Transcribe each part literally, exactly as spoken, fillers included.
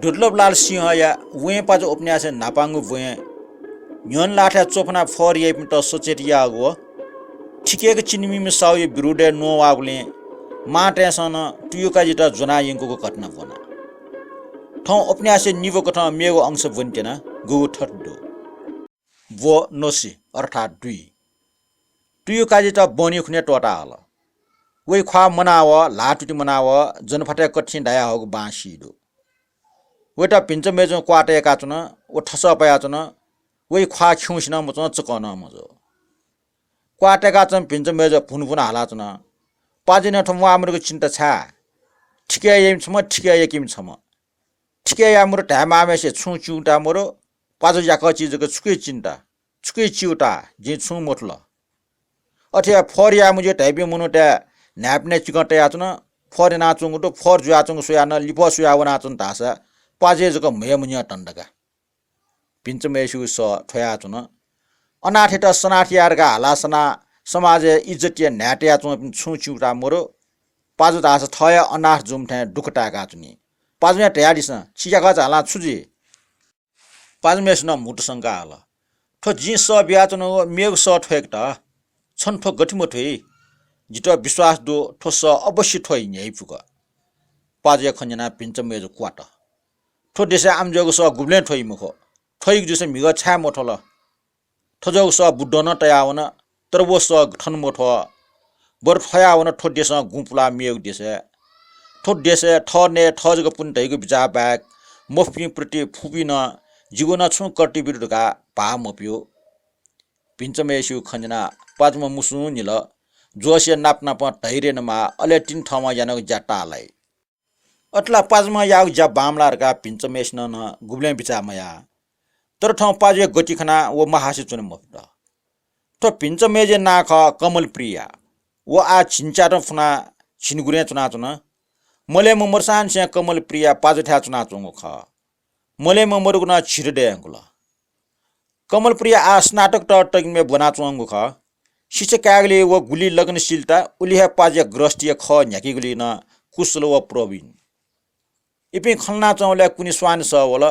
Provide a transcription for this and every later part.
दुर्लभलाल सिंहया वँय् पाजु उपन्यासय् न्हापांगु ब्वँय् न्ह्यःने लाःथाय् च्वफुनाः फहर याइपिन्त सचेत याःगु व थिकय्क चिनिमिम्ह साहुया विरोधय् नवाःगुलिं मांतय्सं नं तुयुकाजीत ज्वना यंकूगु घटना ब्वना। थौं उपन्यासय् निब्व कथं मेगु अंश ब्वनेत्यना, गुगु थथे दु। ब्व नसि अर्थात् दुई। तुयुकाजीत बहनी खुन्हु त्वःता हल। वइ ख्वाः मनाव, ल्हाः तुति मनाव, जनफातय् कथिं दायाहःगु बां सी दु। वइत भिन्चा मय्जुं क्वाः तय्काच्वन, व थसः पायाच्वन, वइ ख्वाः खिउँसे नं मच्वं, चकं नं मजू। क्वाः तय्काच्वंम्ह भिन्चा मय्जु भुन भुन हालाच्वन, पाजुं नं थ्व म्वाःमदुगु चिन्ता छाय्? थिकय् याइम्ह छम्ह, थिकय् याकीम्ह छम्ह। थिकय् याये मरु धायेमाःम्हय्सित छुं च्यूताः मरु, पाजु याकःचि जक छुकिं चिन्ता, छुकिं च्यूताः, जिं छुं मथुल। अथे हे फहर याये मज्यू धाइपिं मनूतय् न्हाय्पनय् चिकं तयाच्वन, फहर यानाच्वंगु दु, फहर जुयाच्वंगु स्वयाः नं लिफः स्वयाः वनाच्वन धाःसा पाजुया जक म्हय् मन्यं तन धकाः। भिन्चा मय्सिगु सः थ्वयाच्वन। अनाथयात सनाथ याये धकाः हालाः सनाः समाजय् इज्जतया न्हाय् तयाच्वंपिं छुं च्यूताः मरु। पाजु धाःसा थः हे अनाथ जूम्ह थें दुःख ताय्काच्वनी। पाजुं हे धयादिसँ, छि याकःचा हालां छु जुइ? पाजुम्हय्सिनं म्हुतु संका हल। थ्व जिं सः बियाच्वनागु मेगु सः थ्वय्केत। छन्त थ्व गथे मथ्वइ? जितः विश्वास दु, थ्व सः अवश्य थ्वइ न्ह्याइपुक। पाजुया खँ न्यनाः भिन्चा मय्जु क्वात। थ्व देशय् आमज्याःगु सः गुबलें थ्वइ मखु। थ्वइगु जूसा म्हिगः छाय् मथ्वल? थज्याःगु सः बुद्धं नं तयावन, तर व सः थन मथ्वः। बरु थ्वयावन थ्व देशं गुँ पुलाः मेगु देशय्। थ्व देशय् थः नये थः जक पुनि धइगु बिचाः बाहेक मफुपिं प्रति फुपिं नं जिगु नं छुं कर्तव्य दु धकाः भाः मप्यू। भिन्चा मय्सिगु खँ न्यनाः पाजुम्ह मुसुं निल, जोशया नाप नापं धैर्य नमाः, अले तिनि थःम्हं यानागु ज्या ताःलाइ। अथे ला पाजुम्हं याःगु ज्या बांमलाः धकाः भिन्चा मय्सिनं नं गुबलें बिचाः मयाः। तर थौं पाजुया गति खनाः व महासे च्वने मफुत। थ्व भिन्चा मय्जुया नां खः कमलप्रिया। व आः झिंच्यातं फुनाः झिंगुरें च्वनाच्वन। मलय्म्ह मदुसांनिसें कमलप्रिया पाजुथाय् च्वनाच्वंगु खः। मलय्म्ह मदुगु नं झिदँ दये धुंकल। कमलप्रिया आः स्नातकोत्तर तगिमय् ब्वनाच्वंगु खः। शिक्षा कायेगुलिइ व गुलि लगनशीलता, उलि हे पाजुया गृहस्थीया खः न्ह्याकीगुलिइ नं कुशल व प्रवीण। इपिं खँ ल्हानाच्वंबलय् कुने स्वाने सः वल।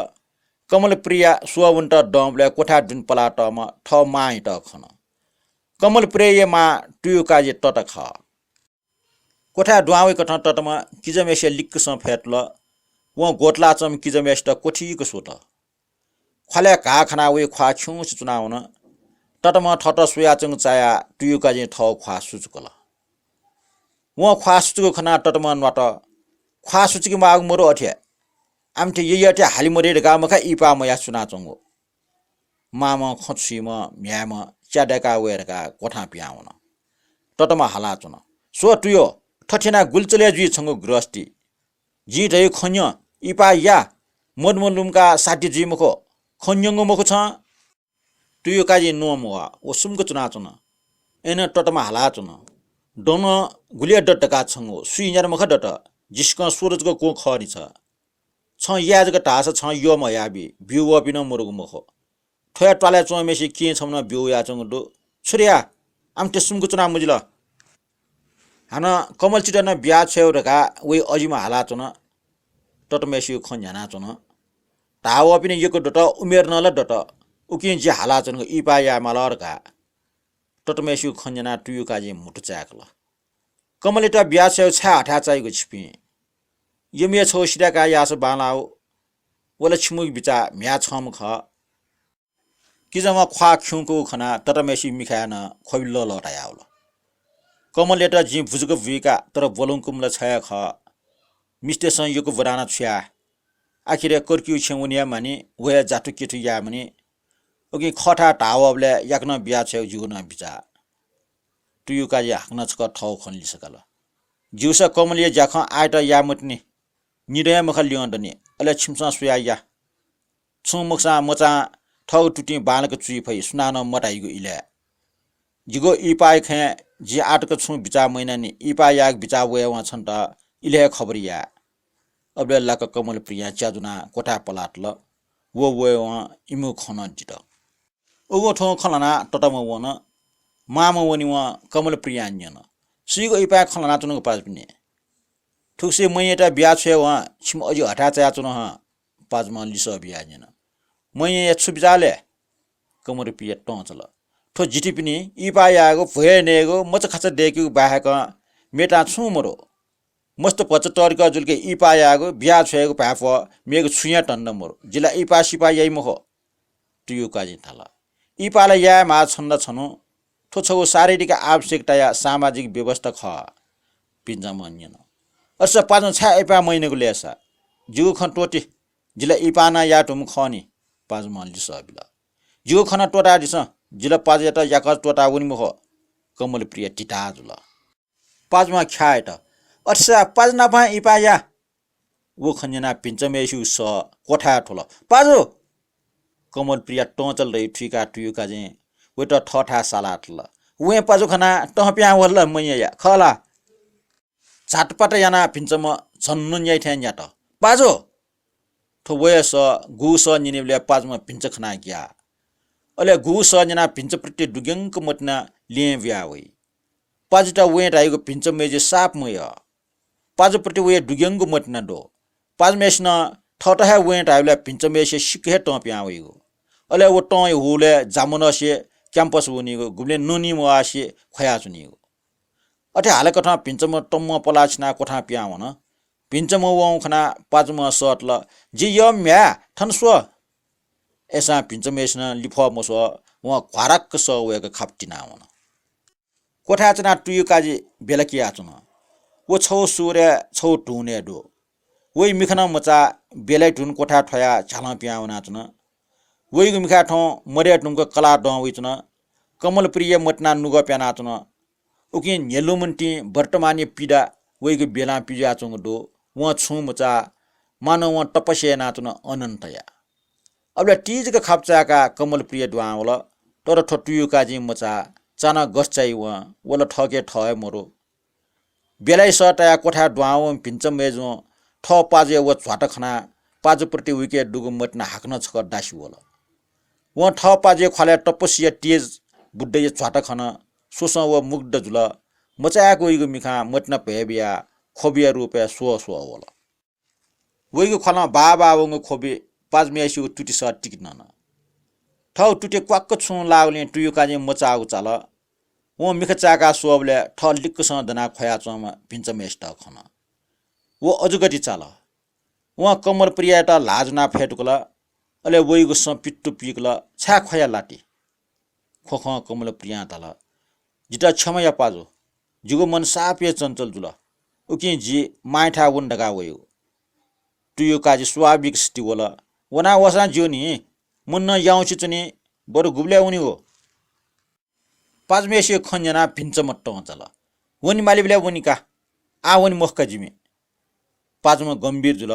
कमलप्रिया स्वः वनेत दंबलय् क्वथाय् दुने पलातःम्ह थः मांयात खन। कमलप्रियाया मां तुयुकाजी तता खः। क्वथाय् दुहां वइकथं तताम्ह किजाम्हय्सिया लिक्कसं फय्तुल। वं ग्वतलाच्वंम्ह किजाम्हय्सित क्वथिक स्वत। ख्वालय् घाः खनाः वइ ख्वाः खिउँसे च्वनावन। तताम्हं थःत स्वयाच्वंगु चायाः तुयुकाजीं थःगु ख्वाः सुचुकल। वं ख्वाः सुचुक खनाः तताम्हं न्वात। ख्वाः सुचुके माःगु मदु अथे। आमथे ययाथें हाले मदइ धकाः मखा इहिपाः मयाः च्वनाच्वंगु। मामं खँ छुइम्ह म्ह्याय्म्ह च्या दय्काः वये धकाः क्वथां पिहां वन। तताम्ह हालाच्वन, स्व तुयु, थथे यानाः गुलि चले जुइ छंगु गृहस्थी? जिं धयागु खँ न्यँ, इहिपाः या, मदुम्ह लुमंकाः साध्य जुइ मखु, खँ न्यंगु मखु छं। तुयुकाजी न्वंम्ह व सुम्क च्वनाच्वन। अय्नं तताम्ह हालाच्वन, दँ नं गुलि हे दत धकाः छंगु, सुइ न्यात मखा दत, जिसिकं स्वर जक क्वं खः नि छ। छं याये जक धाःसा छं यःम्ह हयाबी, ब्यू वःपिं नं मदुगु मखु। थ्व हे त्वालय् च्वंम्हय्सित केहेँ छम्ह नं ब्यू वयाच्वंगु दु। छु धया? आमथे सुम्क च्वना मजिल। हानं कमलचित नं बियाछ्वयेगु धकाः वइ अजिम्ह हालाच्वन। तताम्हय्सिगु खँ न्ह्यानाच्वन। धाः वःपिं नं यक्व दत, उमेर नं ला दत। उकिं जि हालाच्वनागु, इहिपाः यायेमाल धकाः। तताम्हय्सिगु खँ न्यनाः तुयुकाजीं म्हुतु चाय्कल। कमलयात बियाछ्वयेगु छाय् हथाय् चाइगु छिपिं? यमया छगू सिधय्काः याःसा बांलाः। व ला छिमिगु बिचाः, म्ह्याय् छंम्ह खः। किजाम्ह ख्वाः खिउँकूगु खनाः तताम्हय्सिगु मिखाय् नं ख्वबि लःल्वः धायावल। कमलयात जिं बुजुक बुइका, तर ब्वलंकूम्ह ला छ हे खः। मिस्तय्सं यक्व ब्वनाः नं छु याये? आखिरय् कर्किउ छेँ वने हे मानि, व हे जाथु केथु याये मानि। उकिं खःथाय् धाः वःबलय् याकनं बियाछ्वयेगु जिगु नं बिचाः। तुयुकाजीं हाकनं छकः थःगु खँ लिसकाल। ज्यूसा कमलया ज्याखँ आःयात याये मतिनि। निदँ हे मखा ल्यं दनि, अले छिमिसं स्वयाः या। छुं मखुसां मचां थःगु तुतिं बांलाक चुइ फइ, सुनानं मताइगु इलय्। जिगु इहिपाःया खँय् जिं आःतक छुं बिचाः मयानानि, इहिपाः यायेगु बिचाः वयेवं छन्त इलय् हे खबर याये। अबलय् लाक्क कमलप्रियां च्या ज्वनाः क्वथाय् पलातल। व वयेवं इमिगु खँ नं दित। उगु थौं खँ ल्हानाः तताम्ह वन। मामं वनेवं कमलप्रियां न्यन, सुयागु इहिपाःया खँ ल्हानाच्वनागु पाजुपिनि? थुगुसी मय्यात बियाछ्वयेवं छिमि अजि हथाय् चायाच्वन हं। पाजुम्हं लिसः बियाः न्यन। मैयाया छु बिचाः ले? कमलप्रिया तं चल। थ्व जितिपिनि इहिपाः यायेगु, भ्वय् नयेगु, मचाखाचा दय्केगु बाहेक मेतां छुं मदु। मस्त भचा तःधिकः जुल कि इहिपाः यायेगु, बिया छ्वयेगु भाय् पः मेगु छुं हे धन्दा मदु। जि ला इहिपाः सिहिपाः याइ मखु। तुयुकाजिं धाल, इहिपाः ला याये माः छन्दा छन्हु, थ्व छगू शारीरिक आवश्यकताया सामाजिक व्यवस्था खः। भिंचम्हं न्यन, अय्सा पाजुं छाय् इहिपाः मयानागु ले सा? जिगु खँ त्वःति, जि ला इहिपाः नं याये धुम्ह खः नि। पाजुम्हं लिसः बिल। जिगु खँ नं त्वःतादिसँ, जि ला पाजुयात याकः त्वःता वनी मखु। कमलप्रिया धिता जुल। पाजुम्हं ख्याः यात, अथे सा पाजु नाप हे इहिपाः या। व खँ न्यनाः भिंचम्हय्सिगु सः क्वथाय् थ्वल। पाजु! कमलप्रिया तं चल धइगु थुइकाः तुयुकाजिं वयात थःथाय् साला तल। वं पाजु खनाः तं पिहां वल ला मैयाया, खः ला? झातपात यानाः भिंचम्ह झन नुन्याइ थें न्यात। पाजु! थ्व वया सः, गुगु सः न्यनेबलय् पाजुम्हं भिंचा खनाः ग्याः। अले गुगु सः न्यनाः भिंचाप्रति दुग्यंक मतिनाः लँय् बुया वइ। पाजुयात वं धाइगु भिंचम्हय्सित साप मयः। पाजुप्रति वया दुग्यंक मतिना दु। पाजुम्हय्सिनं थःत हे वं धाइबलय् भिंचम्हय्सित सिक्क हे तं पिहां वइगु। अले व तंया हुलय् जामनसे क्याम्पस वनीगु, गुबलें ननी मवासे ख्वयाच्वनीगु। अथे हालाकथं भिंचम्ह तम्वं पलाः छिनाः क्वथां पिहां वन। भिंचम्ह वंगु खनाः पाजुम्हं सः तल, जि यःम्ह म्ह्याय्, थन स्व। अय्सां भिंचम्हय्सिनं लिफः मस्वः, वं घ्वाराक्क सः वय्क खापा तिनाः वन। क्वथाय् च्वनाः तुयुकाजि बेला कियाच्वन। व छगू सुरय् छगू धुनय् दु। वइ मिखा नं मचाः, बेलाइ धुन क्वथाय् थ्वयाः झ्यालं पिहां वनाच्वन। वइगु मिखाय् थौं मदये धुंक कलाः दं वइच्वन। कमलप्रिया मतिनाः नुगः प्यानाच्वन। उकिं न्ह्यलुमन्तिं वर्तमानया पीडा वइगु बेलां पिज्याच्वंगु दु। वं छुं मचाः, मानं वं तपस्या यानाच्वन अनन्तया। अबलय् तिजक खापा चाय्काः कमलप्रिया दुहां वल। तर थ्व तुयुकाजिं मचाः, चान्हं गथे चाइ वं, व ला थःके थः हे मदु। बेलाइ सः तयाः क्वथाय् दुहां वंम्ह भिंचम्हय्जुं थः पाजुया व झ्वाता खनाः पाजुप्रति वइके दुगु मतिना हाकनं छकः दासि वल। वं थः पाजुया ख्वालय् तपस्याया तेज बुद्धया झ्वाता खन। स्वसं व मुग्ध जुल। मचाय्क वइगु मिखां मतिना भ्वय् बियाः ख्वबिया रूपय् स्वः स्वः वल। वइगु ख्वालं बाः बाः वंगु ख्वबि पाजुम्हय्सिगु तुति सः तिकि नन। थःगु तुतिइ क्वाक्क छुं लाःगुलिं तुयुकाजिं मचाःगु चाल। वं मिखा चाय्काः स्वःबलय् थः लिक्कसं दनाः ख्वयाच्वंम्ह भिंचम्हय्सित खन। व अजू गति चाल। वं कमलप्रियायात ल्हाः ज्वनाः फय् दुकल। अले वइगु सँ पित्तु पिकल, छाय् ख्वया लाति? ख्वखं कमलप्रियां धाल, जितः क्षमा या पाजु, जिगु मन साप हे चञ्चल जुल। उकिं जि मांयाथाय् वने धकाः वयागु। तुयुकाजि स्वाभाविक सिति वल। वना वःसां ज्यू नि, मन नं याउँसे च्वनी, बरु गुबलय् वनीगु? पाजुम्हय्सिगु खँ न्यनाः भिंचम्ह तं चाल। वने मालीबलय् वनी का, आः वने मखु का जिमि। पाजुम्ह गम्भीर जुल।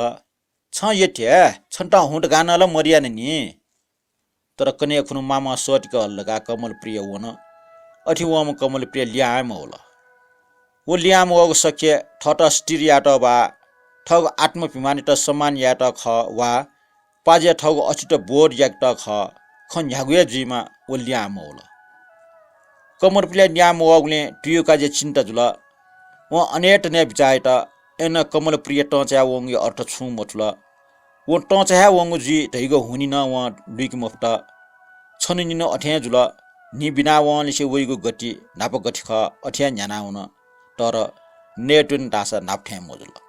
छं यःथें, छन्त हुँ धकाः नं ला मदयानि नि। तर कन्हय् खुन्हु मामं सःतिक हल धकाः कमलप्रिया वन। अथे वंम्ह कमलप्रिया लिहां हे मवल। व लिहां मवःगु शक्य थःत स्थिर यायेत वा थःगु आत्माभिमानयात सम्मान यायेत खः वा पाजुया थःगु अस्तित्व बोध याकेत खः, खँ न्ह्यागु हे जुइमा व लिहां मवल। कमलप्रिया लिहां मवःगुलिं तुयुकाजिया चिन्ता जुल। वं अनेत नये बिचाः यात, अय्नं कमलप्रिया तं चाय् वंगुया अर्थ छुं मथुल। वं तं चाय् हे वंगु जुइ धइगु हुनि नं वं लुइके मफुत। छन्हु निन्हु अथें जुल। न्हि बिना वंलिसे वइगु गति न्हापा गथे खः अथे हे न्ह्याना वन। तर नयेत्वने धाःसा न्हापा थें मजुल।